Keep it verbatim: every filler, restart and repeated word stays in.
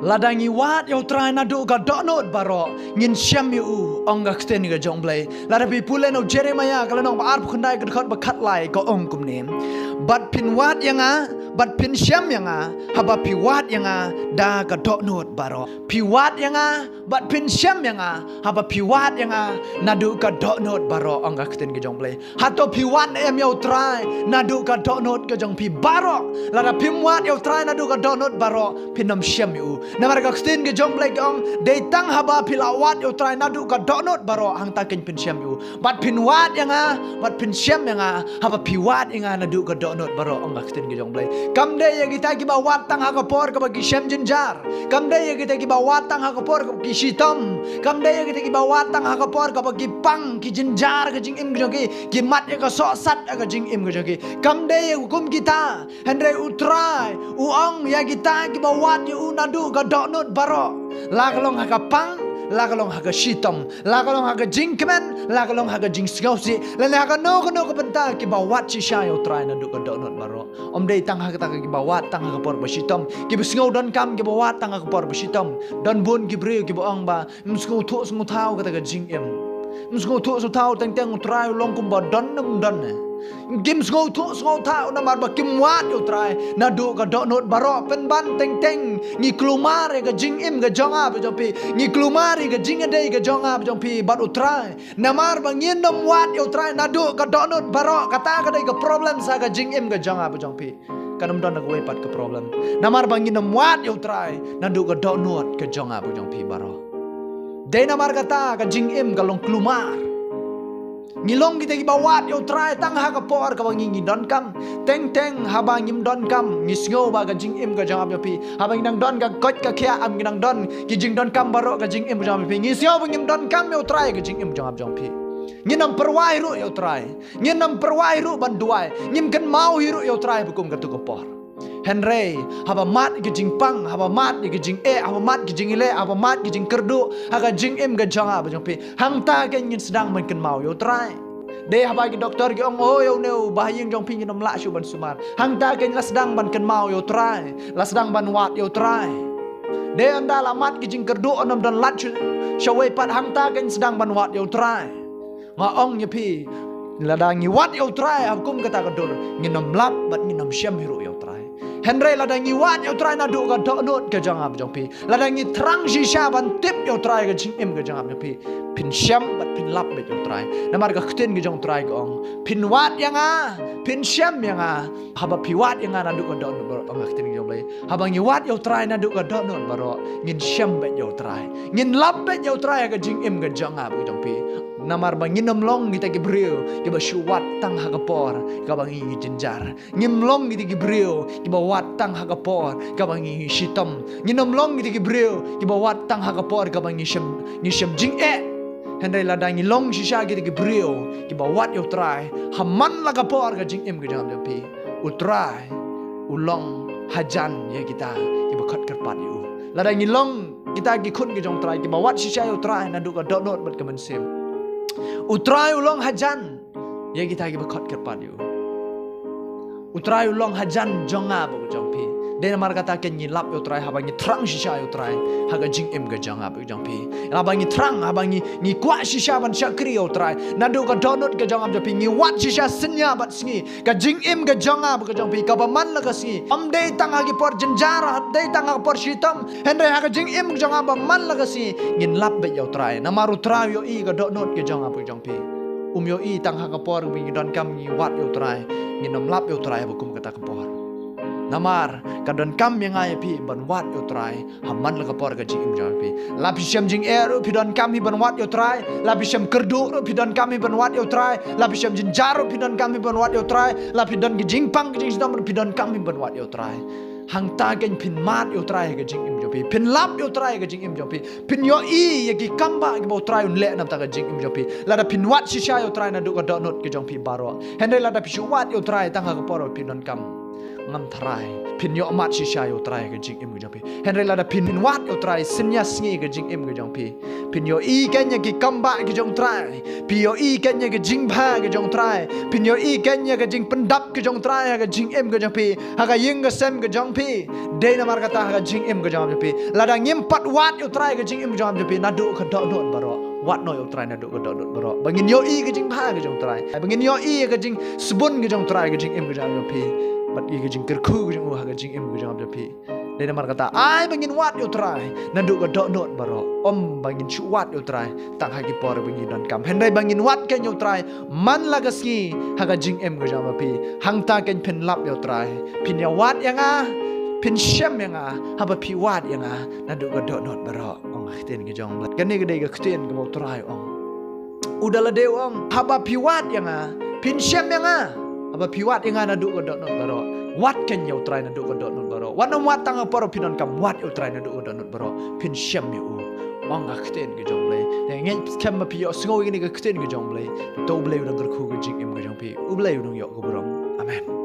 Lada ngi wad ïa u Trai naduh ka dohnud baroh, ngin shem ïa u, ong ka ktien ka jong u Blei. Lada phi pule na u Jeremiah ka lynnong ba arphew khyndai ka dkhot ba khatlai ka ong kumne. Bad phin wad ïa nga, bad phin shem ïa nga, haba phi wad ïa nga da ka dohnud baroh. Phi wad ïa nga, bad phin shem ïa nga, haba phi wad ïa nga naduh ka dohnud baroh, ong ka ktien ka jong u Blei. Hato phi wad em ïa u Trai naduh ka dohnud ka jong phi baroh? Lada phim wad ïa u Trai naduh ka dohnud baroh, phin ym shem ïa u. Namar ka ktien ka jong u Blei ka ong, dei tang haba phi la wad ïa u Trai naduh ka dohnud baroh, hangta keiñ phin shem ïa u. Bad phin wad ïa nga, bad phin shem ïa nga, haba phi wad ïa nga naduh ka dohnud baroh, ong ka ktien ka jong u Blei. Kam dei ïa kita kiba wad tang ha ka por kaba ki shem jynjar. Kam dei ïa kita kiba wad tang ha ka por kaba ki shitom. Kam dei ïa kita kiba wad tang ha ka por kaba ki pang, ki jynjar ka jingim ka jong ki, ki mad ïa ka sohsat ïa ka jingim ka jong ki. Kam dei ïa kum kita, hynrei u Trai u ong ïa kita kiba wad ïa u naduh ka dohnud baroh. La ka long ha ka pang, la ka long ha ka shitom, la ka long ha ka jingkmen, la ka long ha ka jingsngewsih, lane ha kano kano ka bynta, kiba wad shisha ïa u Trai naduh ka dohnud baroh. Ym dei tang ha kata ka kiba wad tang ha ka por ba shitom, kiba sngew donkam kiba wad tang ha ka por ba shitom. Don bun ki briew kiba ong ba, ym sngewthuh sngewthaw kata ka jingim. Ym sngewthuh sngewthaw, teng teng u Trai u long kumba don ym don eh. Kim sngewthuh sngewthaw namar ba kim wad ïa u Trai naduh ka dohnud baroh. Pynban teng teng ngi kulmar ïa ka jingim ka jong nga bad jong phi. Ngi kulmar ïa ka jingïadei ka jong nga bad jong phi bad u Trai. Namar ba ngin ym wad ïa u Trai naduh ka dohnud baroh, kata ka dei ka problem sha ka jingim ka jong nga bad jong phi. Kan ym don kawei pat ka problem. Namar ba ngin ym wad ïa u Trai naduh ka dohnud ka jong nga bad jong phi baroh. Dei namar kata ka jingim ka long kulmar. Ngi long kita kiba wad ïa u Trai tang ha ka por kaba ngi ngi donkam. Teng teng haba ngim donkam, ngi sngew ba ka jingim ka jong nga bad jong phi, haba ngi nang don ka koit ka khiah, haba ngi nang don ki jingdonkam baroh ka jingim ka jong nga bad jong phi, ngi sngew ba ngim donkam ïa u Trai ka jingim ka jong nga bad jong phi. Ngin ym pyrwa hi ruh ïa u Trai. Ngin ym pyrwa hi ruh ban duwai. Ngim kynmaw hi ruh ïa u Trai ba kum katu ka por. Hynrei haba mad ki jingpang, haba mad ki jingeh, haba mad ki jingïaleh, haba mad ki jingkyrduh ha ka jingim ka jong nga bad jong phi, hangta keiñ ngin sdang ban kynmaw ïa u Trai. Dei haba ki doktor ki ong, o, ïa une u bahaïing jong phi ngin ym lah shuh ban sumar, hangta keiñ la sdang ban kynmaw ïa u Trai, la sdang ban wad ïa u Trai. Dei ynda la mad ki jingkyrduh, ym don lad shuh shawei pat, hangta keiñ sdang ban wad ïa u Trai. Nga ong ïa phi, lada ngi wad ïa u Trai ha kum kata ka dur, ngin ym lap bad ngin ym shem hi ruh ïa u Trai. Hynrei lada ngi wad ïa u Trai naduh ka dohnud ka jong nga bad jong phi, lada ngi thrang shisha ban tip ïa u Trai ka jingim ka jong nga bad jong phi, phin shem bad phin lap bad ïa u Trai. Namar ka ktien ka jong u Trai ka ong, phin wad ïa nga, phin shem ïa nga, haba phi wad ïa nga naduh ka dohnud baroh, ong ka ktien ka jong u Blei. Haba ngi wad ïa u Trai naduh ka dohnud baroh, ngin shem bad ïa u Trai. Ngin lap bad ïa u Trai ha ka jingim ka jong nga bad jong phi. Namar ba ngin ym long kita ki briew kiba shu wad tang ha ka por kaba ngi ngi jynjar. Ngim long kita ki briew kiba wad tang ha ka por kaba ngi ngi shitom. Ngin ym long kita ki briew kiba wad tang ha ka por kaba ngi shem, ngi shem jingeh. Hynrei lada ngi long shisha kita ki briew kiba wad ïa u Trai ha man la ka por ka jingim ka jong nga bad jong phi, u Trai u long hajan ïa kita kiba khot kyrpad ïa u. Lada ngi long kita ki khun ki jong u Trai kiba wad shisha ïa u Trai naduh ka dohnud bad ka mynsiem, u Trai u long hajan ïa kita kiba khot kyrpad ïa u. U Trai u long hajan jong nga bad jong phi. Dei namar kata keiñ ngi lap ïa u Trai haba ngi thrang shisha ïa u Trai ha ka jingim ka jong nga bad jong phi. Haba ngi thrang, haba ngi, ngi kwah shisha ban shakri ïa u Trai naduh ka dohnud ka jong nga bad jong phi, ngi wad shisha synñia bad sngi. Ka jingim ka jong nga bad ka jong phi kaba man la ka sngi, ym dei tang ha ki por jynjar, ym dei tang ha ki por shitom, hynrei ha ka jingim ka jong nga ba man la ka sngi, ngin lap bad ïa u Trai. Namar u Trai u ïohi ka dohnud ka jong nga bad ka jong phi. Um ïohi tang ha ka por ba ngi donkam ngi wad ïa u Trai. Ngin ym lap ïa u Trai ba kum kata ka por. Namar ka donkam ïa nga ïa phi ban wad ïa u Trai ha man la ka por ka jingim jong phi. La phi shem jingeh ruh phi donkam hi ban wad ïa u Trai. La phi shem kyrduh ruh phi donkam hi ban wad ïa u Trai. La phi shem jynjar ruh phi donkam hi ban wad ïa u Trai. La phi don ki jingpang ki jingshitom ruh phi donkam hi ban wad ïa u Trai. Hangta keiñ phin mad ïa u Trai ha ka jingim jong phi. Phin lap ïa u Trai ha ka jingim jong phi. Phin ïohi ïa ki kambah kiba u Trai un leh namar ka jingim jong phi. Lada phin wad shisha ïa u Trai naduh ka dohnud ka jong phi baroh. Hynrei lada phi shu wad ïa u Trai tang ha ka por ba phi donkam, ngam tharai phin ïoh mad shisha ïa u Trai ha ka jingim ka jong phi. Hynrei lada phin wad ïa u Trai synñia sngi ha ka jingim ka jong phi, Phin ïohi kein ïa ki kambah ki jong U Trai. Phin ïohi kein ïa ka jingbha ka jong U Trai. Phin ïohi kein ïa ka jingpyndap ka jong U Trai ha ka jingim ka jong phi, ha ka ïing ka sem ka jong phi. Dei namar kata ha ka jingim ka jong phi, lada ngim pat wad ïa U Trai ha ka jingim ka jong phi, naduh ka dohnud baroh, wat noh ïa U Trai naduh ka dohnud baroh, ba ngin ïohi ka jingbha ka jong U Trai, ba ngin ïohi ïa ka jingsbun ka jong U Trai ha ka jingim ka jong phi, bad ïa ka jingkyrkhu ka jong u ha ka jingim ka jong phi. Dei namar kata, ai ba ngin wad ïa U Trai naduh ka dohnud baroh, ym ba ngin shu wad ïa U Trai tang ha ki por ba ngi donkam. Hynrei ba ngin wad kein ïa U Trai man la ka sngi ha ka jingim ka jong phi. Hangta kein phin lap ïa U Trai, phin ïa wad ïa nga, phin shem ïa nga, haba phi wad ïa nga naduh ka dohnud baroh, ong ka ktien ka jong U Blei. Kane ka dei ka ktien kaba U Trai u ong. U da lade u ong, haba phi wad ïa nga, phin shem ïa nga, haba phi wad ïa nga naduh ka dohnud baroh. Wad kein ïa U Trai naduh ka dohnud baroh. Wat nym wad tang ha por phi donkam, wad ïa U Trai naduh ka dohnud baroh, phin shem ïa u, ong ka ktien ka jong U Blei. Te ngeit skhem ba phi ïohsngew ïa kane ka ktien ka jong U Blei, to U Blei u dang kyrkhu ka jingim ka jong phi. U Blei u dang ïoh ka burom. Amen.